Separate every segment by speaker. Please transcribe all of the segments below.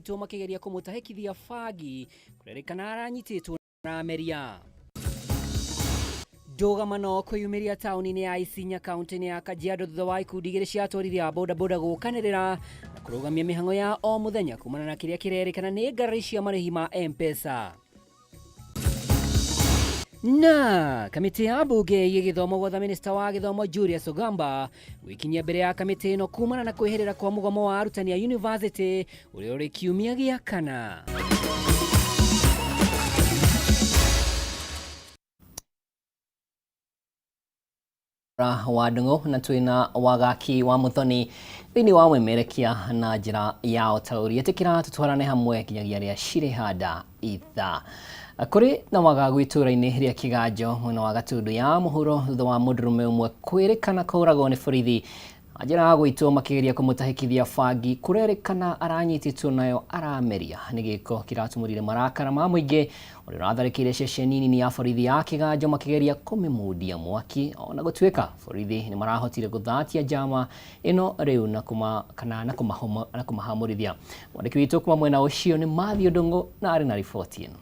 Speaker 1: gũitwo makĩgeria kũmũtahĩkithia bangi kũrerĩkana aranyitĩtwo na ameria. Ndũgamano kwĩyumĩria taũni-inĩ ya Isinya kaunti-inĩ ya Kajiado thutha wa ikundi igĩrĩ cia atwarithia a bodaboda gũkanĩrĩra na kũrũgamia mĩhang'o ya o mũthenya kumana na kĩrĩa kĩrerĩkana nĩ ngarari cia marĩhi ma M-Pesa. Na kamĩtĩ ya mbunge ĩgiĩ gĩthomo gwatha minista wa gĩthomo Julius Ogamba gwĩkinyia mbere ya kamĩtĩ ĩno kumana na kwĩherera kwa mũgomo wa arutani a yunivasĩtĩ ũrĩa ũrĩ kiumia gĩa kana. Wa Ndung'u na twina Wagaki wa Muthoni thĩinĩ wa wemerekia na njĩra ya ũtaũri. Ĩtĩkĩra tũtwarane hamwe nginyagia rĩa cirĩ handa ithaa. Kũrĩ na wagagu itũũra-inĩ rĩa Kĩganjo mwena wa Gatundu ya mũhuro thutha wa mũndũrũme ũmwe kwĩrĩkana kũũragwo nĩ borithi na njĩra ya gũitwo makĩgeria kũmũtahĩkithia bangi kũrerĩkana aranyitĩtwo nayo arameria. Nĩ gĩko kĩratumũrire marakara ma mũingĩ ũrĩa ũratharĩkĩire ceceni nini ya borithi ya Kĩganjo makĩgeria kũmĩmundia mwaki. Ona gũtuĩka borithi nĩ marahotire gũthatia njama ĩno rĩu na kuma kana na kũmahamũrithia. Mwandĩki witũ kuma mwena ũcio nĩ Matthew Ndung'u na arĩ na riboti ĩno.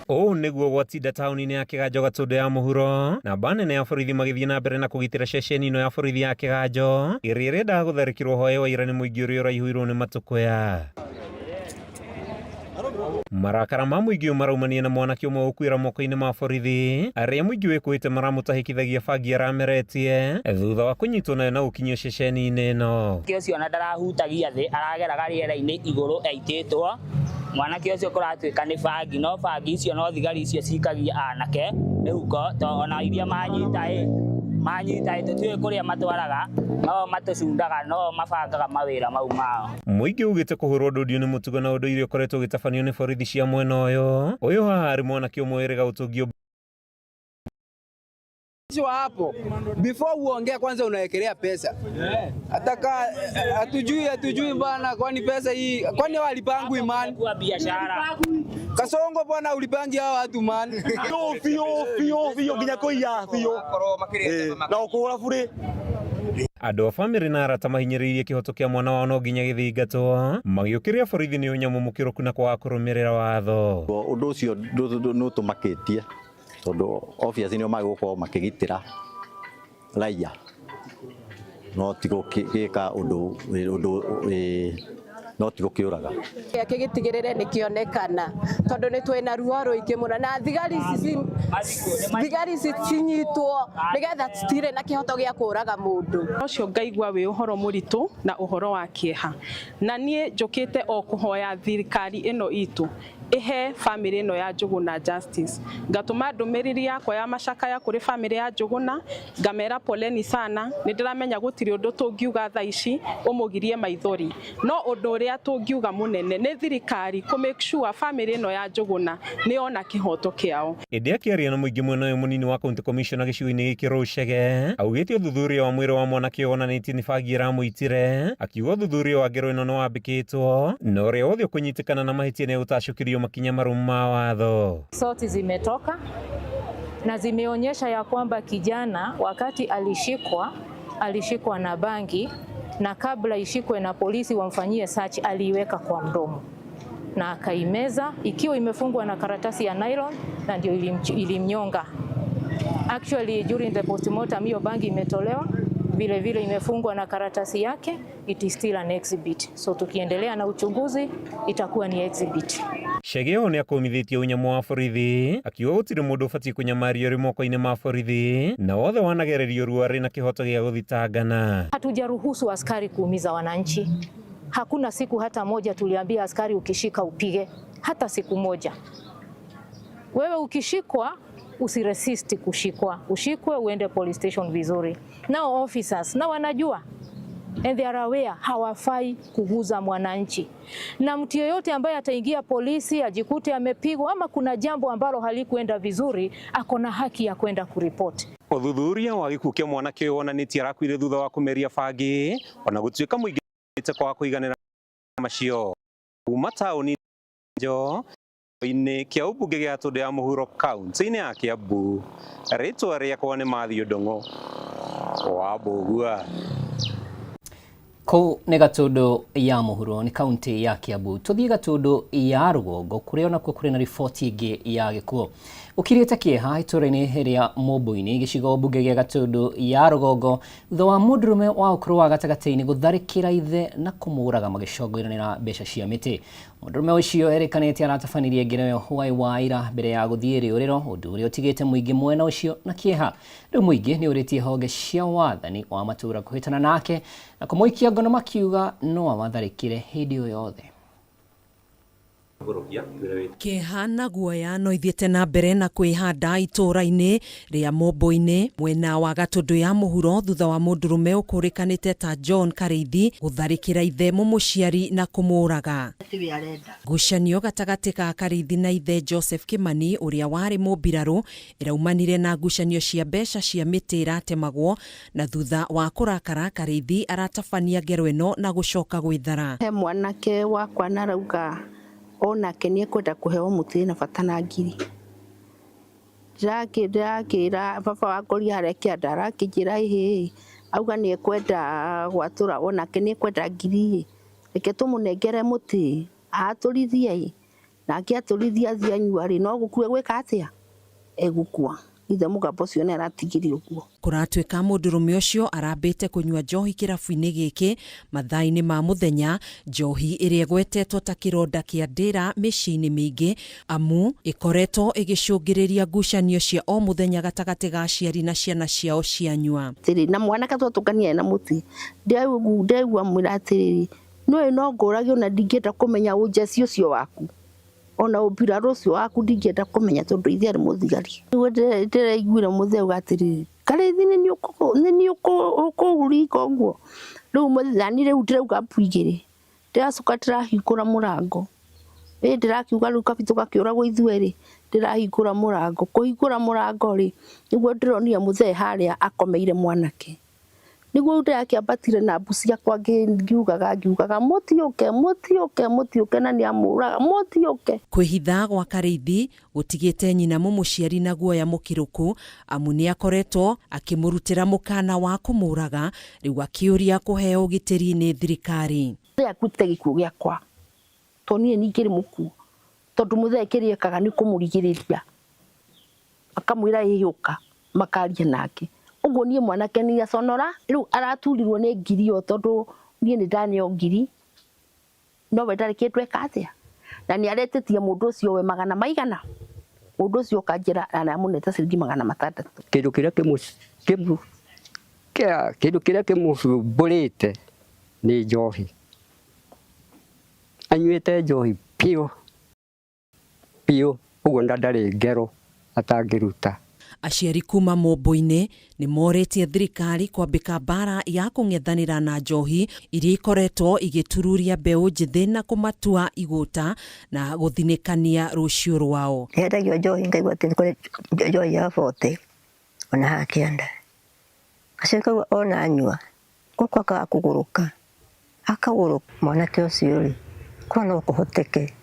Speaker 2: Ũũ nĩguo gwatinda taũni-inĩ ya Kĩganjo Gatũndũ ya mũhuro, namba nene ya borithi magĩthiĩ na mbere na kũgitĩra ceceni ĩno ya borithi ya Kĩganjo ĩrĩa ĩrendaga gũtharĩkĩrwo hwaĩ wa ira nĩ mũingĩ ũrĩa ũraihũirwo nĩ matũkũya. Marakara ma mũingĩ ũyũ maraumania na mwanake ũmwe gũkuĩra moko-inĩ ma borithi arĩa mũingĩ wĩkũĩte maramũtahĩkithagia bangi arameretie thutha wa kũnyitwo nayo na gũkinyio ceceni-inĩ ĩno.
Speaker 3: Mwanake ũcio ona ndarahutagia thĩ, arageraga rĩera-inĩ igũrũ aitĩtwo. Mwanake ũcio kũratuĩka nĩ bangi, no bangi icio no thigari icio cikagia anake mĩhuko, to ona iria manyita ĩ, manyita ĩ, tũtiũĩ kũrĩa matwaraga, no matũcundaga, no mabangaga mawĩra mau mao.
Speaker 2: Mũingĩ ugĩte kũhũrwo ndũndio nĩ mũtugo na ũndũire ũkoretwo ũgĩtabanio nĩ borithi cia mwena ũyũ. Ũyũ haha arĩ mwanake ũmwe wĩrĩga gũtũngio
Speaker 4: Wa hapo before uongee kwanza unawekelea pesa hata ka hatujui hatujui bana, kwani pesa hii kwani walipangwi man?
Speaker 3: Kwa biashara.
Speaker 4: Kasongo bwana, ulipangi hao watu man.
Speaker 5: Biũ biũ biũ nginya kũiya biũ na ũkũgũra burĩ.
Speaker 2: Andũ a bamĩrĩ na arata mahinyĩrĩirie kĩhoto kĩa mwana wao no nginya gĩthingatwo magĩũkĩrĩra borithi nĩ ũnyamũ mũkĩrũku na kwaga kũrũmĩrĩra watho.
Speaker 6: Ũndũ ũcio nĩ ũtũmakĩtie tondũ obviously nĩo magĩgũkorwo makĩgitĩra raia no ti gũgĩka ũndũ ũndũ no ti gũkĩũraga.
Speaker 7: Gĩake gĩtigĩrĩre nĩ kĩonekana tondũ nĩ twĩna ruo rũingĩ mũno na thigari ici thigari ici cinyitwo nĩgetha citirĩ na kĩhoto gĩa kũraga mũndũ.
Speaker 8: Ũcio ngaigua wĩ ũhoro mũritũ na ũhoro wa kĩeha, na niĩ njũkĩte o kũhoya thirikari ĩno itũ ĩhe bamĩrĩ ĩno ya Njũgũna justice. Ngatũma ndũmĩrĩri yakwa ya macakaya kũrĩ bamĩrĩ ya Njũgũna, ngamera poleni sana, nĩ ndĩramenya gũtirĩ ũndũ tũngiuga thaa ici ũmũgirie maithori, no ũndũ ũrĩa tũngiuga mũnene nĩ thirikari kũ make sure bamĩrĩ ĩno ya Njũgũna nĩ yona kĩhoto kĩao.
Speaker 2: Ĩndĩ akĩaria na mũingĩ mwena ũyũ mũnini wa county commissioner gĩcigo-inĩ gĩkĩ Rose Chege augĩte ũthuthuria wa mwĩrĩ wa mwanake ũyũ wonanĩtie nĩ bangi ĩramũitire, akiuga ũthuthuria wa ngero ĩno nĩ wambĩkĩtwo na ũrĩa wothe ũkũnyitĩkana na mahĩtia nĩ egũtacũkĩrio makinya marũmu ma watho.
Speaker 9: Soti zimetoka na zimeonyesha ya kwamba kijana wakati alishikwa alishikwa na bangi na kabla ishikwe na polisi wamfanyie search aliiweka kwa mdomo na akaimeza ikiwa imefungwa na karatasi ya nylon na ndio ilimnyonga. Actually during the postmortem hiyo bangi imetolewa vile vile imefungwa na karatasi yake, it is still an exhibit. So tukiendelea na uchunguzi itakuwa ni exhibit.
Speaker 2: Chege ũyũ nĩ akũmithĩtie ũnyamũ wa borithi akiuga gũtirĩ mũndũ ũbatiĩ kũnyamario ũrĩ moko-inĩ ma borithi na wothe wanagererio ruo arĩ na kĩhoto gĩa gũthitangana.
Speaker 9: Hatujaruhusu askari kuumiza wananchi. Hakuna siku hata moja tuliambia askari ukishika upige, hata siku moja. Wewe ukishikwa usiresist kushikwa, ushikwe uende police station vizuri. Nao officers na wanajua and they are aware, hawafai kuguza mwananchi, na mtu yeyote ambaye ataingia polisi ajikute amepigwa ama kuna jambo ambalo halikuenda vizuri, ako na haki ya kwenda kuripoti.
Speaker 2: Ũthuthuria wa gĩkuũ kĩa mwanake ũyũ wonanĩtie arakuire thutha wa kũmeria bangi ona gũtuĩka mũingĩ kwaga kũiganĩra macio kuma taũni njo inĩ kĩa ũmbunge gĩa Gatũndũ ya mũhuro kaunti-inĩ ya Kiambu. Rĩtwa rĩakwa nĩ Matthew Ndung'u wa Mbũgua.
Speaker 1: Kũu nĩ Gatũndũ ya mũhuro nĩ kaunti ya Kiambu. Tũthiĩ Gatũndũ ya rũgongo kũrĩa onakuo kũrĩ na riboti ĩngĩ ya gĩkuũ. Ũkirĩte kĩeha itũũra-inĩ rĩa Mũmbũinĩ gĩcigo mbunge gĩa Gatũndũ ya rũgongo thutha wa mũndũrũme wa ũkũrũ wa gatagatĩ-inĩ gũtharĩkĩra ithe na kũmũraga magĩcongoiranĩra mbeca cia mĩtĩ. Mũndũrũme ũcio erĩkanĩte aratabanirie ngero ĩyo hwaĩ wa ira mbere ya gũthiĩ rĩũrĩro, ũndũ ũrĩa ũtigĩte mũingĩ mwena ũcio na kĩeha. Rĩu mũingĩ nĩ ũrĩtie honge cia wathani wa matũũra kũhĩtana nake na kũmũikia ngono makiuga no amatharĩkĩre hĩndĩ o yothe.
Speaker 10: Kĩeha na guoya no ithiĩte na mbere na kwĩhanda itũũra-inĩ rĩa Mũmbũinĩ mwena wa Gatũndũ ya mũhuro thutha wa mũndũrũme ũkũrĩkanĩte ta John Karĩithi gũtharĩkĩra ithe mũmũciari na kũmũraga. Ngucanio gatagatĩ ga Karĩithi na ithe Joseph Kĩmani ũrĩa warĩ mũmbirarũ ĩraumanire na ngucanio cia mbeca cia mĩtĩ ĩratemagwo na thutha wa kũrakara Karĩithi aratabania ngero ĩno na gũcoka gwĩthara.
Speaker 11: He mwanake wakwa na arauga onake nĩ ekwenda kũheo mũtĩ na bata na ngiri. Ndĩrakĩra baba wa ngoria harĩa kĩanda arakĩnjĩra ĩhĩ auga nĩ ekwenda gwatũra onake nĩ ekwenda ngiri reke tũmũnengere mũtĩ atũrithie nake atũrithia athiĩ anyua rĩ no gũkua gwĩka atĩa egũkua. Ithe mũgambo ũcio nĩ aratigire ũguo.
Speaker 10: Kũratuĩka mũndũrũme ũcio arambĩte kũnyua njohi kĩrabu-inĩ gĩkĩ mathaa-inĩ ma mũthenya, njohi ĩrĩa ĩgwetetwo ta kĩronda kĩa ndĩra mĩciĩ-inĩ mĩingĩ amu ĩkoretwo ĩgĩcũngĩrĩria ngucanio cia o mũthenya gatagatĩ ga aciari na ciana ciao cianyua.
Speaker 11: Atĩrĩ, na mwanake twatũngania na mũtĩ ndegua mwĩra atĩrĩrĩ nĩũĩ no ngũrage ona ndingĩenda kũmenya ũnjeci ũcio waku ona ũmbirarũ ũcio waku ndingĩenda kũmenya tondũ ithe arĩ mũthigari. Nĩguo ndĩraiguire mũthee auga atĩrĩrĩ Karĩithi nĩ niĩ ũkũringa ũguo rĩu mũthani rĩu ndĩrauga mbu igĩrĩ ndĩracoka ndĩrahingũra mũrango ĩ ndĩrakiuga rĩu kabitũ gakĩũragwo ithuerĩ ndĩrahingũra mũrango kũhingũra mũrango rĩ nĩguo ndĩronire mũthee harĩa akomeire mwanake nĩguo ndĩrakĩambatire na mbu ciakwa ngiugaga mũtiũke mũtiũke mũtiũke na nĩamũraga mũtiũke.
Speaker 10: Kwĩhitha gwa Karĩithi gũtigĩte nyina mũmũciari na guoya mũkĩrũku amu nĩ akoretwo akĩmũrutĩra mũkana wa kũmũraga rĩu akĩũria kũheo ũgitĩri nĩ thirikari.
Speaker 11: Mũthee akuĩte gĩkuũ gĩakwa tondũ niĩ ningĩrĩ mũkuũ tondũ mũthee kĩrĩa ekaga nĩ kũmũrigĩrĩria akamwĩra ĩyũka makaria nake ũguo niĩ mwanake nĩ aconora rĩu araturirwo nĩ ngiri o tondũ niĩ nĩ ndaneo ngiri nowe ndarĩ kĩndũ eka atĩa na nĩ aretĩtie mũndũ ũcio we magana maigana mũndũ ũcio kanjĩra aramũnete ciringi 600.
Speaker 12: Kĩndũ kĩrĩa kĩmũcumbũrĩte nĩ njohi anyuĩte njohi biũ biũ ũguo ndarĩ ngero atangĩruta.
Speaker 10: Aciari kuma Mũmbũinĩ nĩ morĩtie thirikari kwambĩka mbara ya kũng'ethanĩra na njohi iria ikoretwo igĩtururia mbeũ njĩthĩ na kũmatua igũta na gũthinĩkania rũciũ rwao.
Speaker 13: Ndendagio njohi ngaigua atĩ nĩ kũrĩ njohi ya 40 ona haha kĩanda gacoka ona anyua gũkũ akaga kũgũrũka akagũrũka mwanake ũcio rĩ korwo no kũhoteke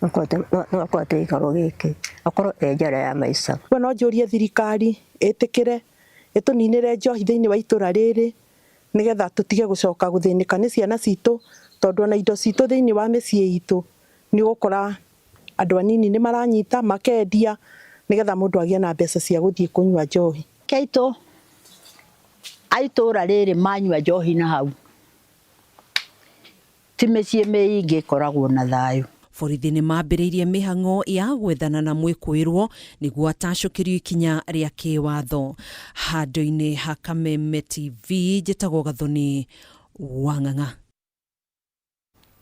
Speaker 13: no akorwo atĩ gĩikaro gĩkĩ akorwo e njara ya maica.
Speaker 14: We no njũrie thirikari ĩtĩkĩre ĩtũninĩre njohi thĩinĩ wa itũra rĩrĩ nĩgetha tũtige gũcoka gũthĩnĩka nĩ ciana citũ tondũ ona indo citũ thĩinĩ wa mĩciĩ itũ nĩ ũgũkora andũ anini nĩ maranyita makendia nĩgetha mũndũ agĩe na mbeca cia gũthiĩ kũnyua njohi.
Speaker 15: Keitũ a itũra rĩrĩ manyua njohi na hau ti mĩciĩ mĩingĩ ĩkoragwo na thayũ.
Speaker 10: Borithi nĩ mambĩrĩirie mĩhang'o ya gwethana na mwĩkũĩrwo nĩguo atacũkĩrio ikinya rĩa kĩwatho. Handũ-inĩ ha Kameme TV njĩtagwo Gathoni wa Ng'ang'a.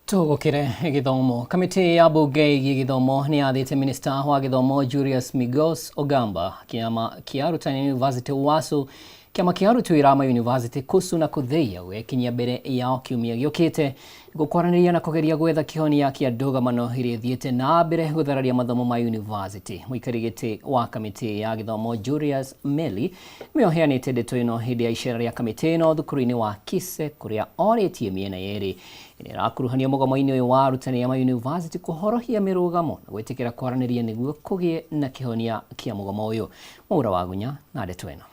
Speaker 1: Tũgũkĩre gĩthomo. Kamĩtĩ ya mbunge ĩgiĩ gĩthomo nĩ yathĩte minista wa gĩthomo Julius Migos Ogamba, kĩama kĩa arutani University WASU, kĩama kĩa arutwo Irama University KUSU na KUTHEIA gwĩkinyia mbere yao kiumia gĩũkĩte gũkwaranĩria na kũgeria gwetha kĩhonia kĩa ndũgamano iria ithiĩte na mbere gũthararia mathomo ma university. Mũikari gĩtĩ wa kamĩtĩ ya gĩthomo Julius Meli nĩwe ũheanĩte ndeto ĩno hĩndĩ ya icera rĩa kamĩtĩ ĩno thukuru-inĩ wa Kise kũrĩa orĩtie mĩena yerĩ ĩrĩa ĩrakuruhanio mũgomo-inĩ ũyũ wa arutani a university kũhorohia mĩrũgamo na gwĩtĩkĩra kwaranĩria nĩguo kũgĩe na kĩhonia kĩa mũgomo ũyũ. Mwaura Wagunya na ndeto ĩno.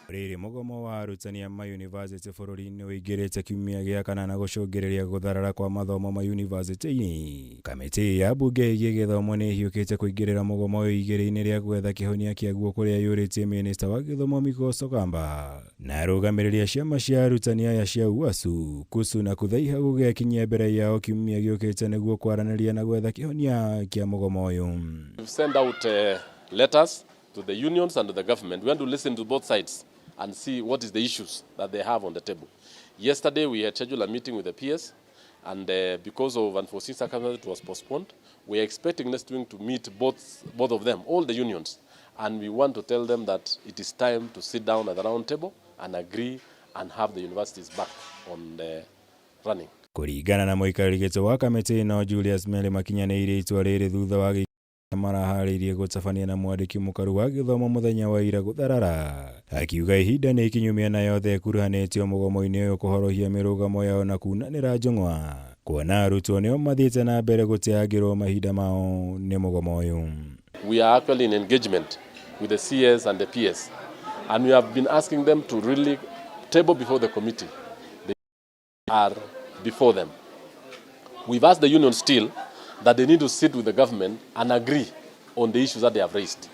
Speaker 16: Rĩrĩ mũgomo wa arutani a mayunivasĩtĩ bũrũri-inĩ ũingĩrĩte kiumia gĩa kanana gũcũngĩrĩria gũtharara kwa mathomo mayunivasĩtĩ-inĩ. Kamĩtĩ ya mbunge ĩgiĩ gĩthomo nĩ ĩhiũkĩte kũingĩrĩra mũgomo ũyũ igĩrĩ-inĩ rĩa gwetha kĩhonia kĩaguo kũrĩa yũrĩtie mĩnĩsta wa gĩthomo Migos Ogamba na arũgamĩrĩri a ciama cia arutani aya cia UASU, KUSU na KUTHAIHA gũgekinyia mbere yao kiumia gĩũkĩte nĩguo kwaranĩria na gwetha kĩhonia kĩa mũgomo ũyũ.
Speaker 17: We've sent out letters to the unions and to the government. We want to listen to both sides and see what is the issues that they have on the table. Yesterday we had scheduled a meeting with the PS, and because of unforeseen circumstances it was postponed. We are expecting next week to meet both of them, all the unions, and we want to tell them that it is time to sit down at the round table and agree and have the universities back on the running.
Speaker 16: Kũringana na mũikarĩri gĩtĩ wa kamĩtĩ ĩno Julius Meli makinyanĩirie itua rĩrĩ thutha wa maraharĩirie gũtabania na mwandĩki mũkaru wa gĩthomo mũthenya wa ira gũtharara akiuga ihinda nĩ ikinyu mĩena yothe ĩkuruhanĩtio mũgomo-inĩ ũyũ kũhorohia mĩrũgamo yao na kunanĩra njũng'wa kuona arutwo nĩo mathiĩte na mbere gũteangĩrwo mahinda mao nĩ mũgomo ũyũ.
Speaker 17: We are actually in engagement with the CS and the PS, and we have been asking them to really table before the committee. They are before them. We've asked the union still that they need to sit with the government and agree on the issues that they have raised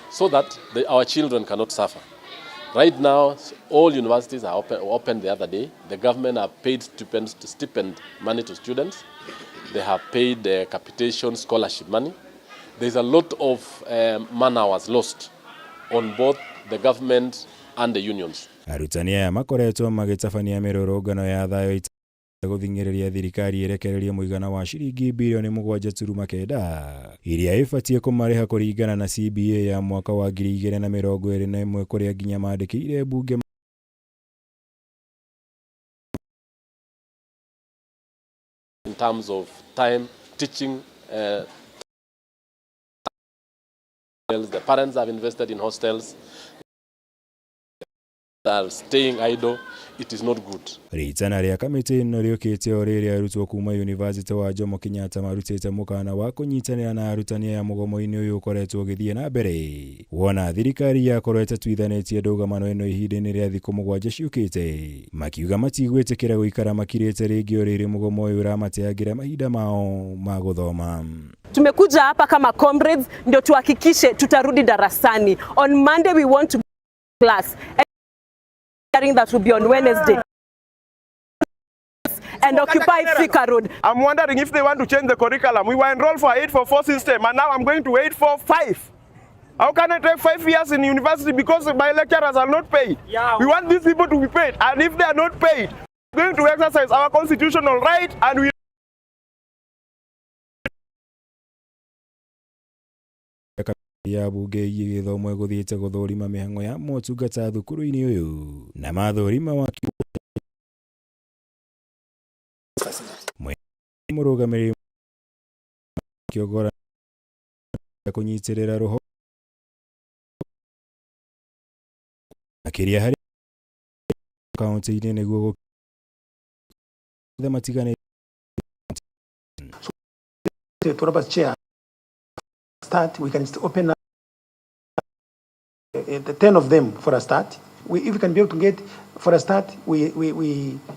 Speaker 17: so that our children cannot suffer. Right now, all universities are open the other day. The government have paid stipend money to students. They have paid the capitation scholarship money. There's a lot of man hours lost on both the government and the unions.
Speaker 16: Arutani aya makoretwo magĩtabania mĩrũrũngano ya thayũ gũthing'ĩrĩria thirikari ĩrekererie mũigana wa ciringi birioni 7.9 iria ĩbatiĩ kũmarĩha kũringana na CBA ya mwaka wa 2021 kũrĩa nginya mandĩkĩire mbunge.
Speaker 17: In terms of time teaching, the parents have invested in hostels, are staying idle, it is not good.
Speaker 16: Ritana rĩa kamĩtĩ ĩno rĩũkĩte o rĩrĩa arutwo kuma Yunivasĩtĩ wa Jomo Kenyatta marutĩte mũkana wa kũnyitanĩra na arutani aya mũgomo-inĩ ũyũ ũkoretwo ũgĩthiĩ na mbere wona thirikari yakorwo ĩtatuithanĩtie ndũgamano ĩno ihinda-inĩ rĩa thikũ 7 ciũkĩte makiuga matigwĩtĩkĩra gũikara makirĩte rĩngĩ o rĩrĩ mũgomo ũyũ ũramateangĩra mahinda mao ma gũthoma.
Speaker 8: Tumekuja hapa kama comrades ndio tuhakikishe tutarudi darasani. On Monday we want to class. That will be on Wednesday and occupy Thika Road.
Speaker 18: I'm wondering if they want to change the curriculum. We were enrolled for 844 system and now I'm going to 845. How can I take 5 years in university because my lecturers are not paid? Yeah. We want these people to be paid, and if they are not paid, we're going to exercise our constitutional right and we
Speaker 16: ya bunge ĩgiĩ gĩthomo ĩgũthiĩte gũthũrima mĩhang'o ya motungata thukuru-inĩ ũyũ na mathũrima wa mũrũgamĩrĩri kĩogora kũnyitĩrĩra rũhonge makĩria harĩ kaunti-inĩ nĩguo gũkĩra matiganĩte.
Speaker 19: Start, we can open up the 10 of them for a start. If we can be able to get for a start, we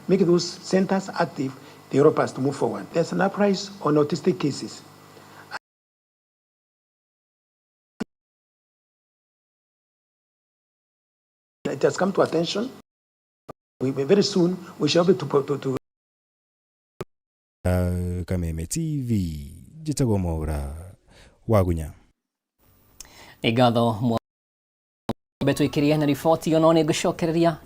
Speaker 19: make those centers active, they help us to move forward. There's an uprise on autistic cases. It has come to attention. We very soon we shall be able to
Speaker 16: Kameme TV, njĩtagwo Mwaura Wagunya.
Speaker 1: Nĩ ngatho betwikirie na riboti ĩyo no nĩ ngũcokereria.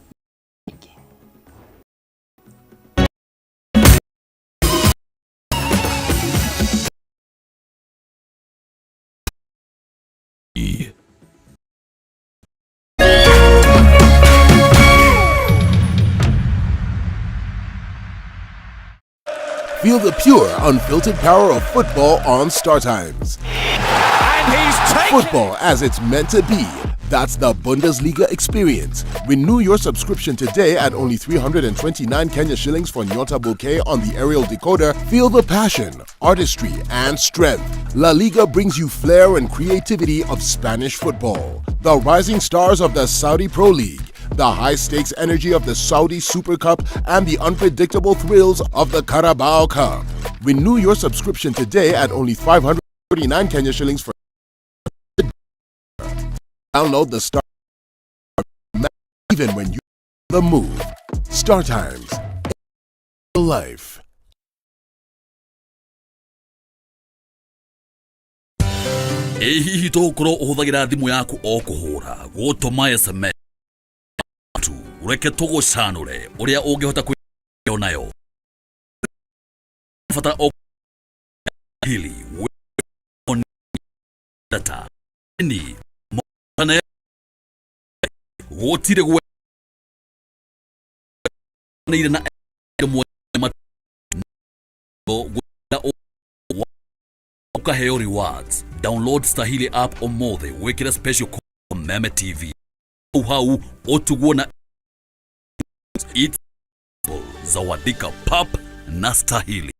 Speaker 20: Feel the pure, unfiltered power of football on StarTimes.
Speaker 21: And he's taken
Speaker 20: football as it's meant to be. That's the Bundesliga experience. Renew your subscription today at only 329 Kenya shillings for Nyota Bouquet on the aerial decoder. Feel the passion, artistry, and strength. La Liga brings you flair and creativity of Spanish football. The rising stars of the Saudi Pro League. the high stakes energy of the Saudi Super Cup, and the unpredictable thrills of the Carabao Cup. Renew your subscription today at only 539 Kenya shillings for Download the Star even when you the move. Star Times. Life.
Speaker 3: Ĩ hihi tũgũkorwo ũhũthagĩra thimũ yaku o kũhũra gũtũma SMS tu reke tũgũcanũre ũrĩa ũngĩhota kwĩyo nayo bata o hili data ni mone gũtirĩ gweneire na ukaheo rewards. Download Stahili app ũmũthĩ wĩkĩre special code Meme TV hau hau ũtugwo na It's zawadika pap na Stahili.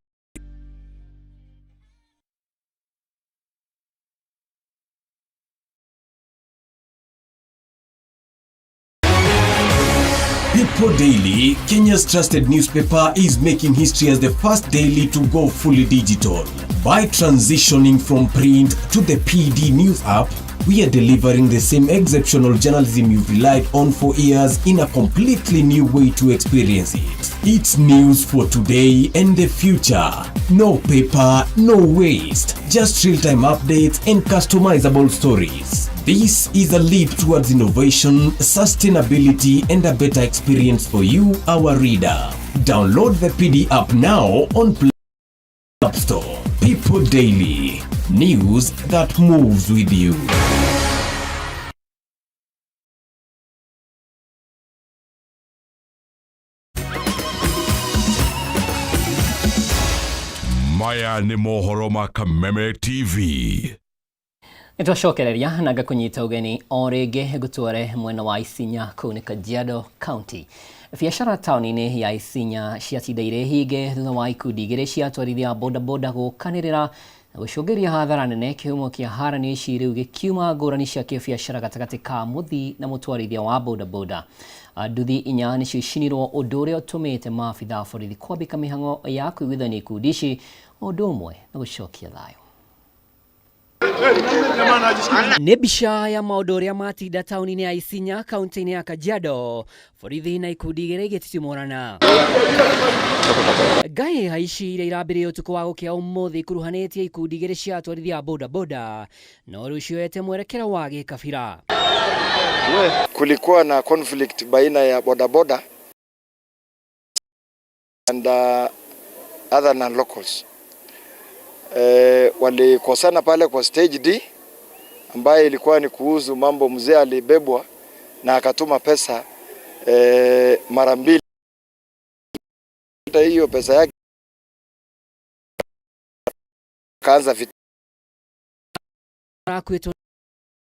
Speaker 22: People Daily, Kenya's trusted newspaper, is making history as the first daily to go fully digital. By transitioning from print to the PD News app, we are delivering the same exceptional journalism you've relied on for years in a completely new way to experience it. It's news for today and the future. No paper, no waste. Just real-time updates and customizable stories. This is a leap towards innovation, sustainability, and a better experience for you, our reader. Download the PD app now on Play App Store. People Daily. News that moves with you.
Speaker 21: Maya nĩ mohoro ma Kameme TV.
Speaker 1: Nĩ twacokereria na ngakũnyita ũgeni o rĩngĩ ngũtware mwena wa Isinya kũu nĩ Kajiado County. Biacara taũni-inĩ ya Isinya ciatinda irĩ hinge thutha wa ikundi igĩrĩ cia atwarithia a bodaboda gũkanĩrĩra na gũcũngĩrĩria hathara nene. Kĩhumo kĩa haranio ici rĩu gĩkiuma ngũrani cia kĩbiacara gatagatĩ ka mũthii na mũtwarithia wa bodaboda. Nduthi inya nĩcio icinirwo, ũndũ ũrĩa ũtũmĩte maabitha a borithi kwambĩka mĩhang'o ya kũiguithania ikundi ici o ũndũ ũmwe na gũcokia thayũ. Nĩ mbica ya maũndũ ũrĩa matinda taũni-inĩ ya Isinya kaunti-inĩ ya Kajiado, borithi na ikundi igĩrĩ igĩtitimũrana. Ngai haici iria irambĩrĩria ũtukũ wa gũkĩa ũmũthĩ ikuruhanĩtie ikundi igĩrĩ cia atwarithia a bodaboda no rĩu cioete mwerekero wa gĩkabira.
Speaker 23: Kulikuwa na conflict baina ya bodaboda and other non-locals. Walikosana pale kwa stage D ambaye ilikuwa ni kuhusu mambo mzee alibebwa na akatuma pesa mara mbili. Hiyo pesa yake kaanza vita.
Speaker 1: Arakuĩtwo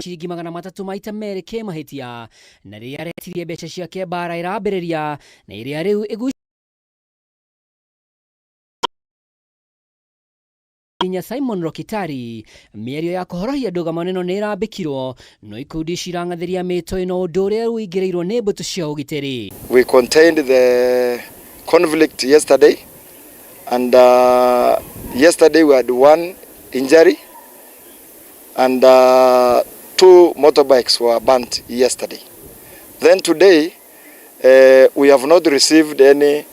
Speaker 1: ciringi 300 maita merĩ kĩmahĩtia na rĩrĩa aretirie mbeca ciake mbara ĩrambĩrĩria na ĩrĩa rĩu ĩgucĩrĩria Simon Rokitari. Mĩario ya kũhorohia ndũgamo ĩno nĩ ĩrambĩkirwo no ikundi cirang'athĩria mĩto ĩno ũndũ ũrĩa ũingĩrĩirwo nĩ mbũtũ cia ũgitĩri.
Speaker 23: We contained the conflict yesterday and yesterday we had one injury and 2 motorbikes were burnt yesterday. Then today we have not received any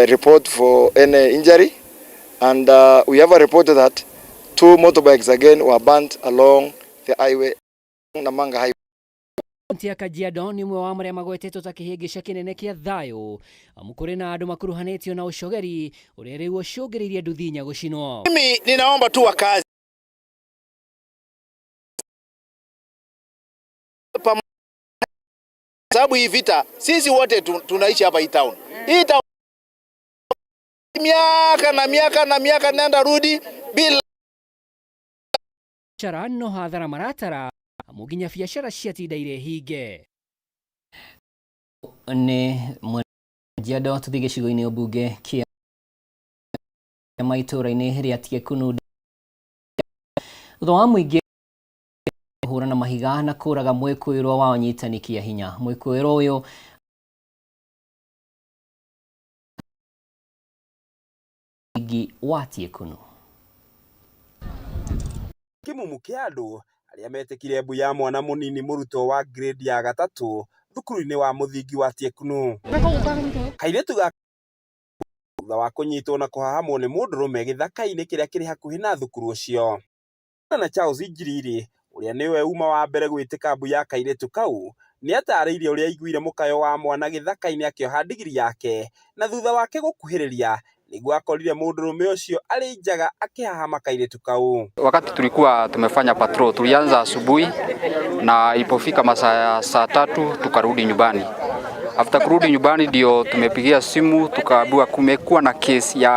Speaker 23: report for any injury and we have a report that 2 motorbikes again were burnt along the highway, Namanga Highway.
Speaker 1: Kaunti ya Kajiado nĩ ũmwe wa marĩa magwetetwo ta kĩhĩngĩca kĩnene kĩa thayũ amu kũrĩ na andũ makuruhanĩtio na ũcogeri ũrĩa rĩu ũcũngĩrĩirie nduthi inya gũcinwo.
Speaker 24: Mimi ninaomba tu wakazi sababu hii vita sisi wote tunaishi hapa hii town. Hii town miaka na miaka na miaka nenda rudi bila
Speaker 1: biacara no hathara maratara amu nginya biacara ciatinda irĩ hinge. Nĩ Kajiado tũthiĩ gĩcigo-inĩ mbunge kĩa maitũra-inĩ rĩa Tiekunu thutha wa mũingĩ Kũhũra na mahiga na kũraga mwĩkũĩrwo wa ũnyitani kĩa hinya. Mwĩkũĩrwo ũyũ thingi wa Tiekunu.
Speaker 4: Kĩmumu kĩa andũ arĩa metĩkire mbu ya mwana mũnini mũrutwo wa grade ya gatatũ thukuru-inĩ wa mũthingi wa Tiekunu. Kairĩtu gaka thutha wa kũnyitwo na kũhahamwo nĩ mũndũrũme gĩthaka-inĩ kĩrĩa kĩrĩ hakuhĩ na thukuru ũcio. Na Charles Njiriri ũrĩa nĩwe uma wa mbere gwĩtĩka mbu ya kairĩtu kau nĩatarĩirie ũrĩa aiguire mũkayo wa mwana gĩthaka-inĩ akĩoha ndigiri yake na thutha wake gũkuhĩrĩria nĩguo akorire mũndũrũme ũcio arĩ njaga akĩhahama kairĩtu kau.
Speaker 5: Wakati tulikuwa tumefanya patrol, tulianza asubuhi na ilipofika masaa ya saa 3 tukarudi nyumbani. After kurudi nyumbani ndio tumepigia simu tukaambiwa kumekuwa na kesi ya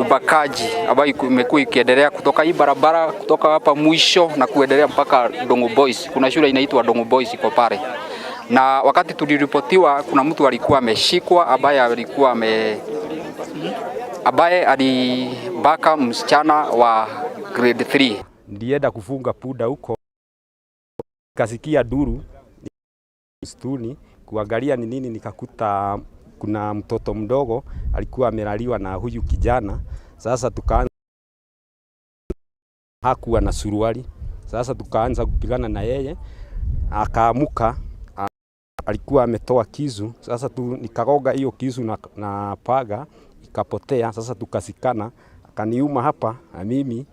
Speaker 5: ubakaji ambayo imekuwa ikiendelea kutoka hii barabara kutoka hapa mwisho na kuendelea mpaka Dongo Boys. Kuna shule inaitwa Dongo Boys iko pale. Na wakati tuliripotiwa kuna mtu alikuwa ameshikwa ambaye alikuwa ambaye alibaka msichana wa grade 3.
Speaker 6: Nilienda kufunga punda huko, kasikia duru msituni kuangalia ni nini, nikakuta kuna mtoto mdogo alikuwa amelaliwa na huyu kijana. Sasa tukaanza, hakuwa na suruali. Sasa tukaanza kupigana na yeye, akaamuka, alikuwa ametoa kisu. Sasa nikagoga hiyo kisu na paga ikapotea. Sasa tukasikana, akaniuma hapa na mimi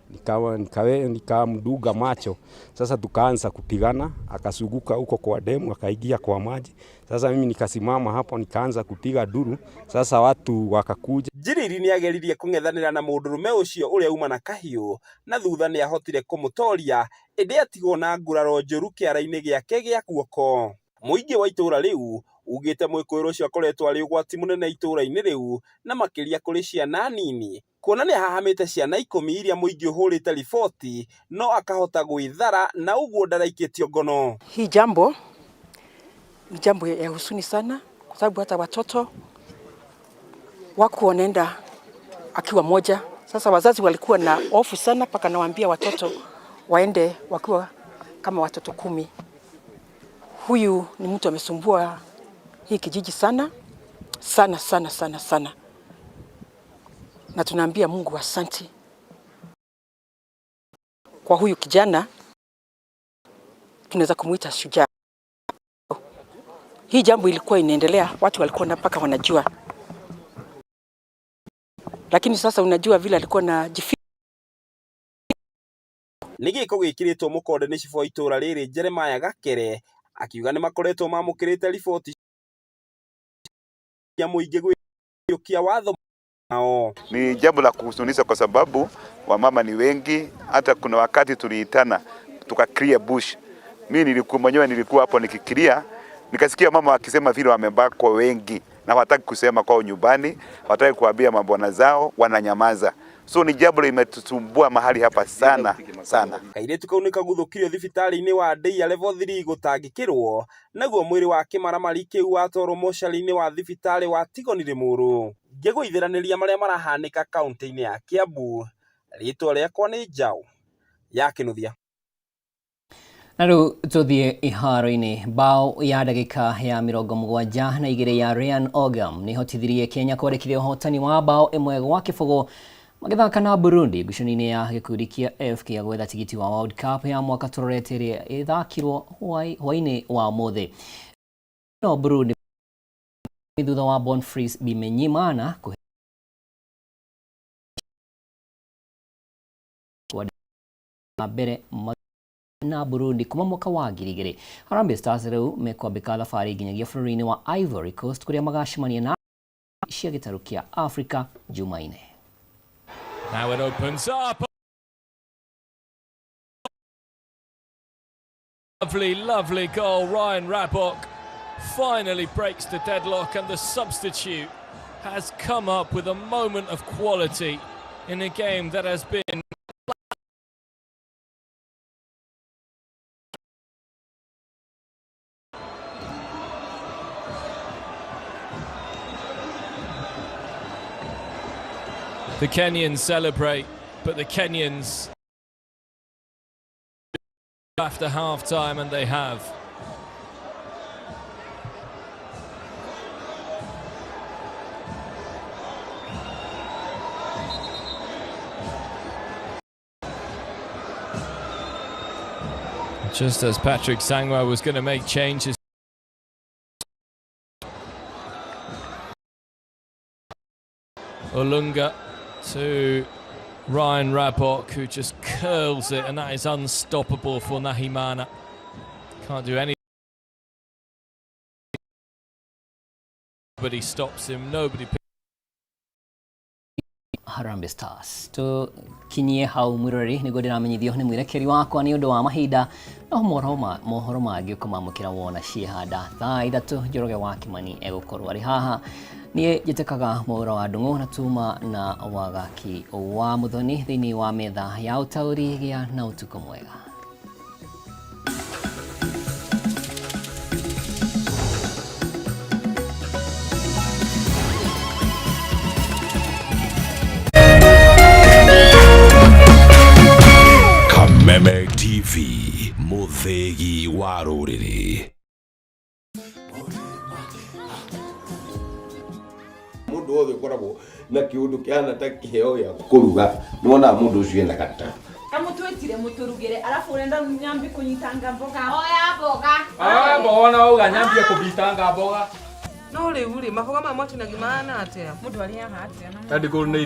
Speaker 6: nikamduga macho. Sasa tukaanza kupigana, akasuguka huko kwa demu, akaingia kwa maji. Sasa mimi nikasimama hapo nikaanza kupiga duru. Sasa watu wakakuja.
Speaker 4: Njiriri nĩageririe kũng'ethanĩra na mũndũrũme ũcio ũrĩa uma na kahiũ na thutha nĩahotire kũmũtoria ĩndĩ atigwo na nguraro njũru kĩara-inĩ gĩake gĩa guoko. Mũingĩ wa itũũra rĩu ugĩte mwĩkũĩrwo ũcio akoretwo arĩ ũgwati mũnene itũũra-inĩ rĩu na makĩria kũrĩ ciana nini kuona nĩahahamĩte ciana 10 iria mũingĩ ũhũrĩte riboti no akahota gwĩthara na ũguo ndaraikĩtio ngono.
Speaker 7: Hii jambo ni jambo ya huzuni sana, kwa sababu hata watoto wako wanaenda akiwa moja. Sasa wazazi walikuwa na hofu sana, mpaka nawaambia watoto waende wakiwa kama watoto 10. Huyu ni mtu amesumbua hii kijiji sana sana sana sana sana, na tunaambia Mungu asante kwa huyu kijana, tunaweza kumuita shujaa. Hii jambo ilikuwa inaendelea, watu walikuwa mpaka wanajua, lakini sasa unajua vile alikuwa na jifi.
Speaker 4: Nĩ gĩko gĩkĩrĩtwo mũkonde nĩ cibũ wa itũũra rĩrĩ Jeremiah Gakere akiuga nĩmakoretwo mamũkĩrĩte riboti cia mũingĩ gwĩũkia watho nao.
Speaker 25: Ni jambo la kuhuzunisha kwa sababu wamama ni wengi. Hata kuna wakati tuliitana tuka clear bush. Mimi nilikuwa mwenyewe nilikuwa hapo nikikilia, nikasikia mama wakisema vile wamebakwa wengi na hawataki kusema kwao nyumbani, hawataki kuambia mabwana zao, wananyamaza. So ni jambo limetusumbua mahali hapa sana sana.
Speaker 4: Kairĩtu kau nĩkaguthũkirio thibitarĩ-inĩ wa Ndeiya level 3 gũtangĩkĩrwo naguo mwĩrĩ wa kĩmaramari kĩu watwarwo mocarĩ-inĩ wa thibitarĩ wa Tigoni Limuru. Ngĩgũithĩranĩria marĩa marahanĩka kaũntĩ-inĩ ya Kiambu, rĩtwa rĩakwa nĩ Njaũ ya Kĩnuthia.
Speaker 1: Na rĩu tũthiĩ iharo-inĩ. Bao ya ndagĩka ya 72 ya Ryan Ogam nĩhotithirie Kenya kwandĩkithia ũhotani wa bao 1-0 magĩthaka na Burundi ngucanio-inĩ ya gĩkundi kĩa F kĩa gwetha tigiti wa World Cup ya mwaka tũrorete ĩrĩa ĩthakirwo hwaĩ-inĩ wa ũmũthĩ. No Burundi thutha wa Bonfils Bimenyimana mbere na Burundi kuma mwaka wa 2000. Harambee Stars rĩu mekwambĩka thabarĩ nginyagia bũrũri-inĩ wa Ivory Coast kũrĩa magacemania na cia gĩtarũ kĩa Afrika Jumaine.
Speaker 26: Now it opens up. Lovely, lovely goal. Ryan Rabok finally breaks the deadlock, and the substitute has come up with a moment of quality in a game that has been The Kenyans celebrate, but the Kenyans After half time, and they have. Just as Patrick Sangwa was going to make changes. Olunga to Ryan Rabok, who just curls it, and that is unstoppable for Nahimana. Can't do anything. Nobody stops him, nobody.
Speaker 1: Harambee Stars tukinyie hau mwiroreri niguo ndiramenyithio ni mwirekeri wakwa ni undu wa mahinda no mohoro mangi ukamamukira wona ciehanda thaa 3 Njoroge wa Kimani egukorwo ari haha. Niĩ njĩtĩkaga Mwaura wa Ndung'u na tuma na Wagaki wa Muthoni thĩinĩ wa metha ya ũtaũri. Gĩa na ũtukũ mwega.
Speaker 21: Kameme TV, mũthĩgi wa rũrĩrĩ.
Speaker 2: Mundu wothe ukoragwo na kiundu kihana ta kiheo gĩa kũruga nĩwonaga mũndũ ũcio ena gata.
Speaker 9: Kamũtwĩtire mũtũrugĩre arabu ũrenda nyambi kũnyitanga mboga.
Speaker 11: Oya mboga.
Speaker 12: Oya mboga na uga nyambie kũbitanga mboga.
Speaker 13: No rĩu rĩ maboga maya mwatinagio mahana atĩa?
Speaker 9: Mũndũ arĩaga atĩa?
Speaker 12: Tandĩ nĩ